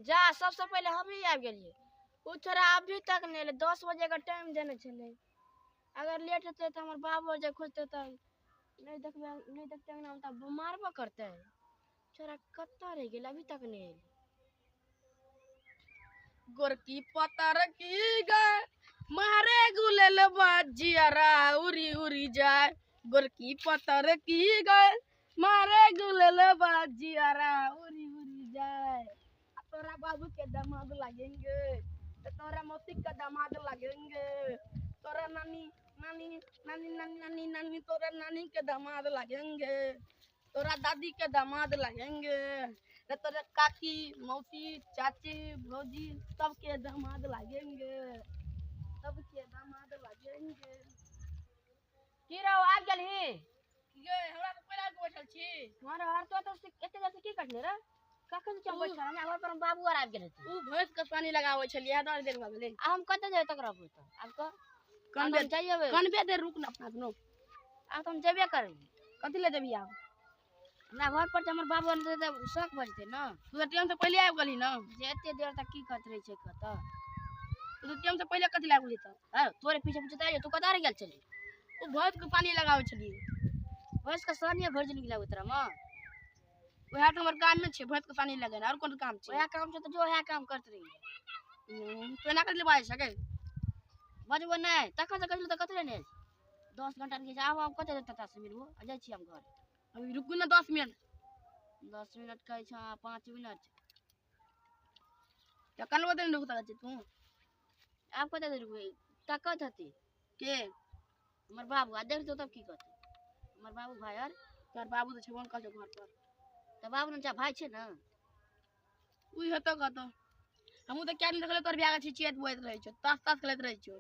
जा सबसे पहिले हमही आबि गेलियै। ओ छोरा अभी तक नहि एलै, 10 बजे के टाइम देने छलै। अगर लेट हेतै तऽ हमर बाबू जे खोजतै तऽ नहि देखबै, नहि देखतै अंगनामे तऽ मारबो करतै। छोरा कतऽ रहि गेलै, अभी तक नहि एलै। गोरकी पतर की गए मारे गुलेल बाजियारा उरी उरी जाए। गोरकी पतर की गए मारे गुलेल बाजियारा उरी उरी जाए। तोरा बाबू के दामाद लगेंगे, तोरा मौसी के दामाद लगेंगे, तोरा नानी नानी नानी नानी नानी नानी तोरा नानी के दामाद लगेंगे, तोरा दादी के दामाद लगेंगे, तोरा काकी मौसी चाची भौजी सबके दामाद लगेंगे, सबके दामाद लगेंगे। की रौ आबि गेलही? ये हमरा से पहिले आबि के बैठल छी। हँ रौ, आर तो एते देर से की करले रे? कखन से हम बैठल, हमरा घर पर बाबू आर आबि गेल हेतै। उ भैंस के पानी लगाबै छलियै, इएह दुआरे देर भऽ गेलै। आ हम कतऽ देर तक रहबै तऽ? आब कह। कनबे जाइए, कनबे देर रुक ना अपना दुनू। आब तऽ हम जेबे करबै। कथी लए जेबही आब? हमरा घर पर हमर बाबू आर तऽ शौक भऽ जेतै ने। तू तऽ टाइम से पहिले आबि गेलही ने। जे एते देर तक की करैत रहै छै कतऽ? तू तऽ टाइम से पहिले कथी लए आबि गेलही तऽ? अरे तोरे पीछे पीछे तऽ आइयो, तू कतऽ रहि गेल छलही? ओ भैंस के पानी लगाबै छलियै। भैंस के सानिये भरि जिनगी लागै तोरा मे? वएह तऽ हमर कामे छै, भैंस के सानी लगेनाइ, आओर कोन काम छै? वएह काम छै तऽ जो वएह काम करैत रहियै। तू एना कथी लए बाजै छऽ गे? बजबो नहि, तखन से कहै छलहुँ तऽ कथी लए नहि? 10 घंटा लागि जाइ छै। आब हम कतऽ देर तोरा से मिलबो? आ जाइ छी हम घर। अभी रुकू ने 10 मिनट। 10 मिनट कहै छऽ, 5 मिनट। तऽ कनबो देर रुकि सकै छी तू? आब कतऽ देर रुकबै? ताकत हेतै के? हमर बाबू। आ देखतौ तब की कहतै हमर बाबू भाय आर? तोहर बाबू तऽ छेबो ने करै छौ घर पर। तऽ बाबू ने भाय छै ने। उ हेतौ कतौ। हमहूँ तऽ कए दिन देखलियौ तोहर बियाह के छिचियाइत बजैत रहै छौ, तास तास खेलैत रहै छौ।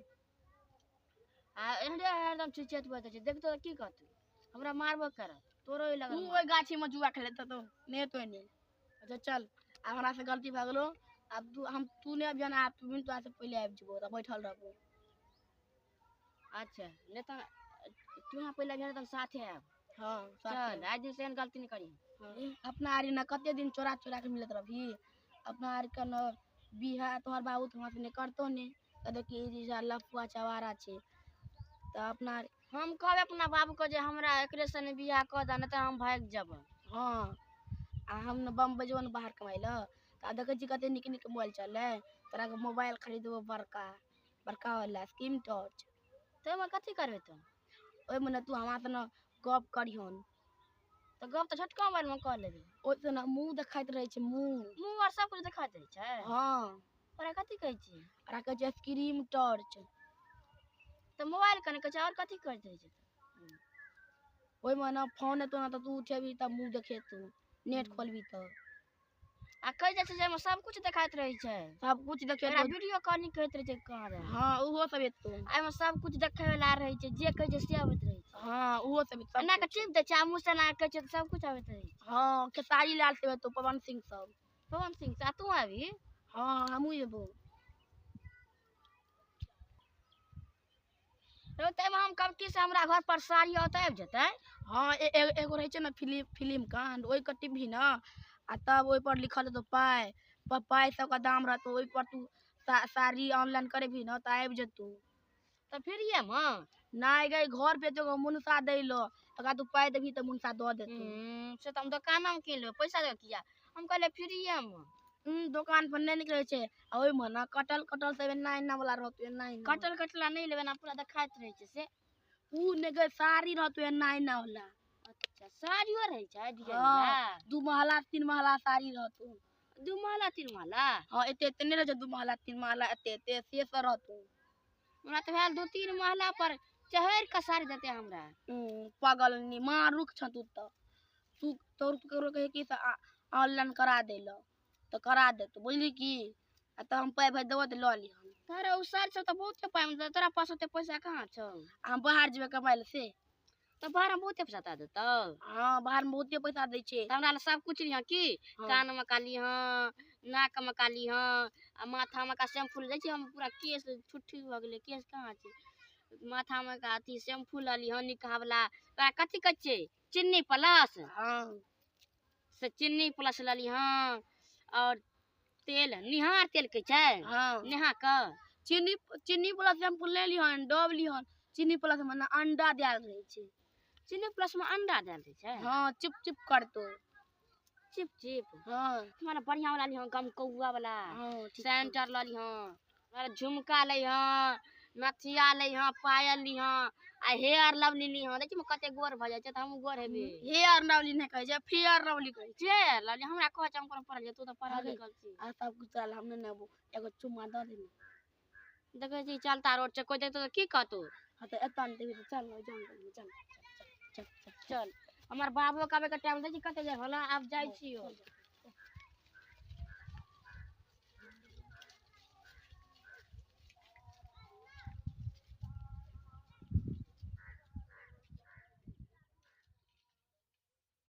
आ एहने हरदम छिचियाइत बजैत छै, देखतौ तऽ की कहतै? हमरा मारबो करत। तोरो तू लगल ओहि गाछी मे जुआ खेलैत हेतौ, नहि हेतौ एने। अच्छा चल, आब हमरा से गलती भए गेलौ। आब तू हम तू नहि अबिहन, आब तू तोरा से पहिले आबि जेबौ तऽ बैठल रहबौ। अच्छा नहि तऽ तू यहाँ पहिले अबिहन तऽ हम साथे आयब। हँ साथे। चल, आइ दिन से एहन गलती नहि करिहन। हँ। अपना आर ने कते दिन चोरा चोरा के मिलैत रहबही। अपना आर के न बियाह तोहर बाबू तऽ हमरा से नहि करतौ ने, कहतौ कि ई जे लफुआ चवारा छै। तऽ अपना हम कहबै अपना बाबूके जे हमरा एकरे सने बियाह कऽ दे, नहि तऽ हम भागि जेबै। हँ, आ हम ने बम्बइ जेबौ ने बाहर कमाइ लए, तऽ आब देखै छी कते नीक नीक मोबाइल चललै। तोरा के मोबाइल खरीदबौ बड़का बड़का वाला स्क्रीन टच। तऽ ओहिमे कथी करबै तऽ? ओहिमे ने तू हमरा से ने गप करिहन। तऽ गप तऽ छोटका मोबाइलमे कऽ लेबै। ओहिसँ ने मुँह देखाइत रहै छै, मुँह मुँह आर सब कुछ देखाइत रहै छै। हँ। ओकरा कथी कहै छी? ओकरा कहै छै स्क्रीन टच। तऽ मोबाइल के नहि कहै छै, आओर कथी कहैत रहै छै? ओहिमे ने फोन एतौ ने तऽ तू उठेबही तऽ मुँह देखेतौ, नेट खोलबही तऽ। आ कहै जाइ छै जे एहिमे सब कुछ देखाइत रहै छै। सब कुछ ओकरा देखेतौ। वीडियो कॉलिंग कहैत रहै छै कहाँ रहै। हँ, उहो सब एतौ। आ एहिमे सब कुछ देखै वला रहै छै, जे कहै छै से अबैत रहै छै। हँ, उहो सब एतौ। एना कऽ टिप दै छै आ मुँह से एना कहै छै तऽ सब कुछ अबैत रहै छै। हँ, खेसारी लाल सब एतौ, पवन सिंह सब। पवन सिंह से आ तू आबही? हँ, हमहूँ एबौ। रौ तऽ एहिमे हम कब की से हमरा घर पर साड़ी औतै आबि जेतै? हँ, एगो रहै छै ने फिलिम फिलिम काण्ड, ओहिके टिपही ने आ तब ओहिपर लिखल हेतौ पाइ, पाइ सबके दाम रहतौ। ओहिपर तू साड़ी ऑनलाइन करेबही ने तऽ आबि जेतौ। तऽ फ्रीएमे? नहि गै, घर पे एतौ मुनसा दै लए, तकरा तू पाइ देबही तऽ मुनसा दऽ देतौ। से तऽ हम दोकानमे कीन लेबै, पैसा दऽ किया? हम कहलियै फ्रीएमे। दोकान पर नहि निकलै छै। आ ओहिमे ने कटल कटल सब एना एना वाला रहतौ, एना एना। कटल कटला नहि लेबै, एना पूरा देखाइत रहै छै से। उ नहि गै, साड़ी रहतौ एना एना वाला। अच्छा, साड़ियो रहै छै डिजाइन हँ। वाला? 2 महला 3 महला साड़ी रहतौ। 2 महला 3 महला? हँ, एते एते नहि रहै छै 2 महला 3 महला, एते एते से सब रहतौ। हमरा तऽ भेल 2-3 महला पर चढ़ि कऽ साड़ी देतै हमरा। पागल नी मारूख छऽ तू तऽ। तू तोर ककरो कहै कि ऑनलाइन करा दै लए तऽ करा देतौ, बुझली की? आ तऽ हम पाइ भेज देबौ तऽ लऽ लिहन। तोरा ओ साड़ी सब तऽ बहुते पाइ मे, तोरा पास ओते पैसा कहाँ छौ? आ हम बाहर जेबै कमाइ लए से। तऽ बाहरमे बहुते पैसा दऽ देतौ? हँ, बाहरमे बहुते पैसा दै छै। तऽ हमरा लए सब कुछ लिहऽ की? हँ। कानमे का लिहऽ, नाकमे का लिहऽ, आ माथामे का शैम्पू लै छी। हम पूरा केश ठुट्ठी भऽ गेलै, केश कहाँ छै? माथामे का अथी शैम्पू लऽ लिहऽ निकहा वला। ओकरा कथी कहै छै? चिन्नी प्लस? हँ। से चिन्नी प्लस लऽ लिहऽ। आओर तेल निहार तेल कहै छै। हाँ। नेहा के चीनी, चीनी प्लस शैम्पू ले लिहन, डब लिहन। चीनी प्लस में ना अंडा देल रहै छै। चीनी प्लस में अंडा देल रहै छै? हाँ, चिप चिप करतो। Chip chip? हाँ। तुम्हारा बढ़िया वाला लिहन, गम कौआ वाला। हाँ, ठीक। सेंटर लऽ लिहन, झुमका लैहन, नथिया लैहन, पायल लिहन आ हेयर लवली लिहन। देखी कते गोर भऽ जाइ छै तऽ हमहूँ गोर हेबै। हेयर लवली नहि कहै छै, फेयर लवली कहै छै। फेयर लवली हमरा कहै छै, हम कोनो पढ़ल छियै, तू तऽ पढ़ल अरे। लिखल छी। आ सब कुछ चल, हम नहि नेबो, एगो चुम्मा दऽ दे ने। देखै छी, चलता रोड छै, कोइ देखतौ तऽ की कहतौ? हाँ तऽ एतऽ नहि देबही तऽ चल ने, जंगल मे चल चल चल चल। चल, हमर बाबो के आबे के टाइम दै छी, कते देर होला, आब जाइ छियो।